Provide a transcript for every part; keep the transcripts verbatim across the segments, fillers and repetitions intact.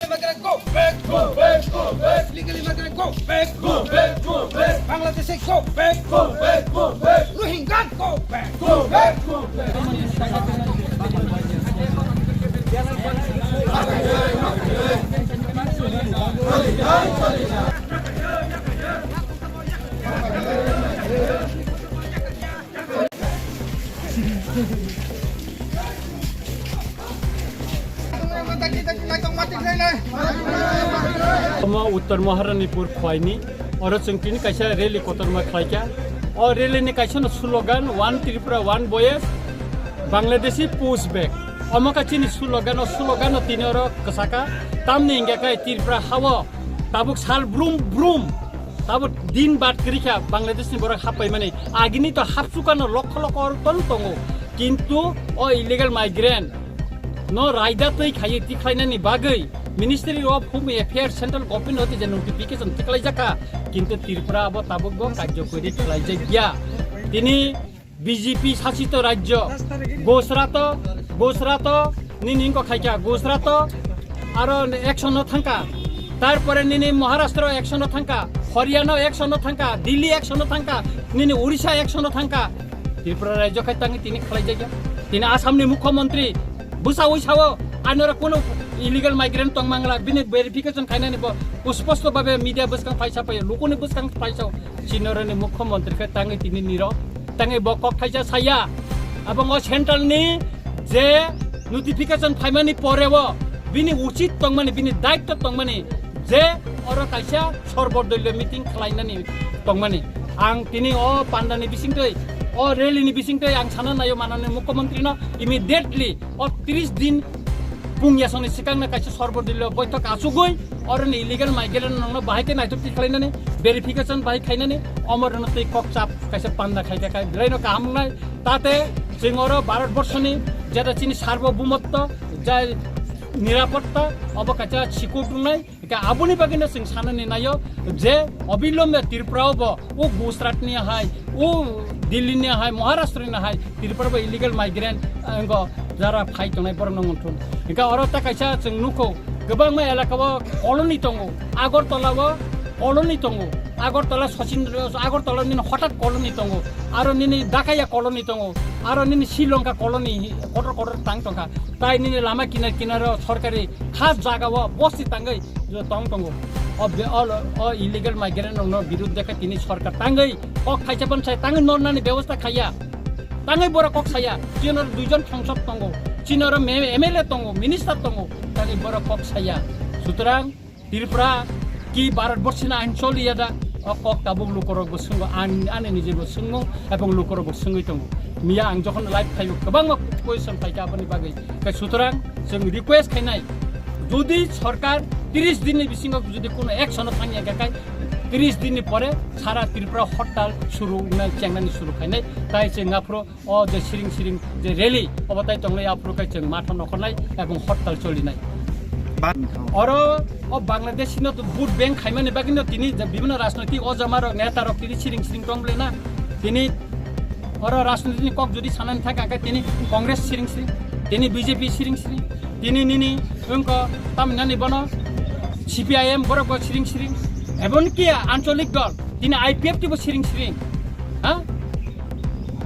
Migrant, go back, go back, go back. Illegal immigrant, go back, go back, go back. Bangladeshi, go back, go back, go back. Rohingya, go back, go back, go back. Omo Uttor Maharanipur khwaini, oro chwng tini kaisa rally kotorma khlaikha. O rally ni kaisa no slogan, "One Tripura, One Voice, Bangladeshi push back." Omo kha chini slogan, o slogan no tini oro kwsaka. Tamni hingkha khe Tripura hao tabuk sal brum brum. Tabuk din bad kwrwi kha Bangladesh ni borok happaimani. Agini to hapsukano lokho lokho oro ton tongo. Kintu o illegal migrant no raida twi khaiwi tikhlainani bagwi Ministry of Home Affairs Central Government hote je notification tikhlaijakha. Kintu Tripura abo tabuk bo karjokori khlaijakya. Tini B J P sasito rajyo, Gujarat, Gujarat nini ingko khaikha, Gujarat aro action no thangkha, tarpore nini Maharashtra action no thangkha, Haryana action no thangkha, Delhi action no thangkha, nini Odisha action no thangkha, Tripura rajyo khai tangi tini khlai jagya, tini Assam ni mukhyamantri bwsawi sao, anora kono illegal migrant tong mangla, bini verification khainani bo, usposto babe media bwskang phaisa phaio, lukuni bwskang phaisa. Chinoroni mukhyamantri khe tangwi tini niro, tangwi bo kok thaisa saya. Abongo central ni je notification phaimani poreo bini uchit tongmani, bini daitto tongmani je oro kaisa sorbodolyo meeting khlainani tongmani. Ang tini o pandani bisingtwi, o rally ni bisingtwi ang sana naio manani mukhyamantri no immediately o tris din pung yasoni sikangna kaisa sorbodolyo boithok achugwi oroni illegal migrant nongno bahai khe naithok tikhlainani verification bahai khainani omorno tei kok chap kaisa panda khaikha khai belai no kaham wngnai tate chwng oro Bharat borshoni jeta chini sarbo bhumotto jai nirapotta obo kaisa sikut wngnai. Hingke aboni bagwino chwng sanani naio je obilombe Tripura o bo o Gujarat ni hai, o Delhi ni hai, Maharashtra ni hai, Tripura bo illegal migrant, eh, wngkha jara phai tongnai borok no mungthung. Hingke oro ta kaisa chwng nukho, kwbangma elaka o colony tongo, Agartala o colony tongo, Agartala Sachin, Agartala nini hothat colony tongo, aro nini Dakaya colony tongo, aro nini Sri Lanka colony kotor kotor tang tongkha. Tai nini lama kinar kinar o sorkari khas jaga o bosti tangwi tong tongo. O be-, o, o illegal migrant rokno birudde khe tini sorkar tangwi kok thaisa ban sai tangwi nornani bebosta khaiya. Tangwi borok kok saya. Chini oro duijon thangsok tongo. Chini oro me-, M L A tongo, minister tongo. Tangwi borok kok saya. Sutrang Tripura ki Bharat borsina ain choliya da? O kok tabuk lukorok bo swngo, an-, ani nije bo swngo, ebong lukorok bo swngwi tongo. Miya ang jokhon live khaio, kwbangma question phaikha aboni bagwi. Khe sutrang chwng request khainai, jodi sorkar tris din ni bisingo jodi kono action o thangya khe kai, tris din ni pore sara Tripura hortal suru wngnai, chengnani suru khainai, tai chwng aphuru o je siring siring je rally obo tai tongnai aphuru kai chwng matha nokhornai ebong hortal cholinai. Ba- Oro o Bangladesh no to vote bank khaimani bagwi no tini je bibhinno rajnoitik o jama rok neta rok tini siring siring tong bole na, tini oro rajnoitik ni kok jodi sanani thaka khe tini Congress siring siring, tini B J P siring siring, tini nini wngkha tamni nani bono C P I M borok bo siring siring, ebon ki ancholik dol tini I P F T bo siring siring, ha?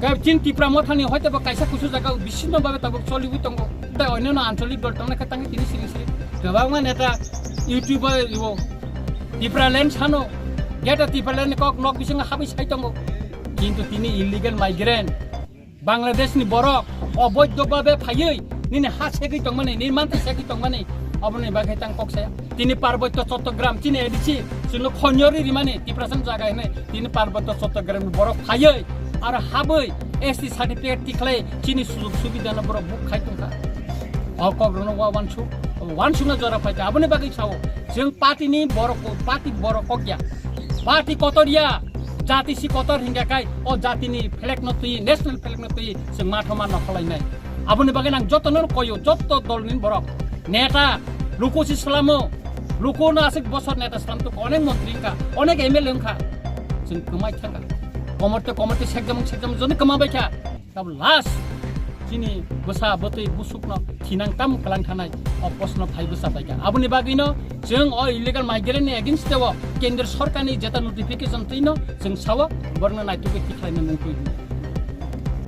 Khe chini Tipra Mothani hoite bo kaisa kusu jaga bisinno babe tabuk choliwi tongo. Tei onyono ancholik dol tongnai khe tangwi tini siring siring. Kwbangma neta YouTube o iwo Tipraland sano. Geta Tipraland ni kok nok bisingo habwi sai tongo. Kintu tini illegal migrant, Bangladesh ni borok, oboidho babe phaiwi nini ha segwi tongmani, nini mantha segwi tongmani, oboni bagwi tang kok saya. Tini Parbotto Chattogram, chini A D C, chwngno khonjori rimani, Tiprasa ni jaga hinwi, tini Parbotto Chattogram ni borok phaiwi, aro habwi S T certificate tikhlai, chini sujug subidano borok buk khai tongkha. O kok rwno wa wansuk, wansukna jora phaikha. Aboni bagwi sao, chwng party ni borok, party borok kok ya. Party kotor ya, jati si kotor hingya kai, o jati ni flag no twi, national flag no twi, chwng matha ma nokholainai. Aboni bagwi nang jotono koyo, joto dol ni borok, neta, luku si salamo, luku no aswk bosor neta salam tuk, onek montri wngkha, onek M L A wngkha. Chwng kwmai thangkha. Komorte, komorte, sekjamung, sekjamung, joni kwma baikha. Tabuk last. chini bwsa bwtwi busukno thinang tamo kwlang thanai o postno phai bwsa paikha. Aboni bagwino chwng o illegal migrant ni against o kendra sarkarni jeta notification twino chwng sao borokno naitugwi tikhlaina mung twi.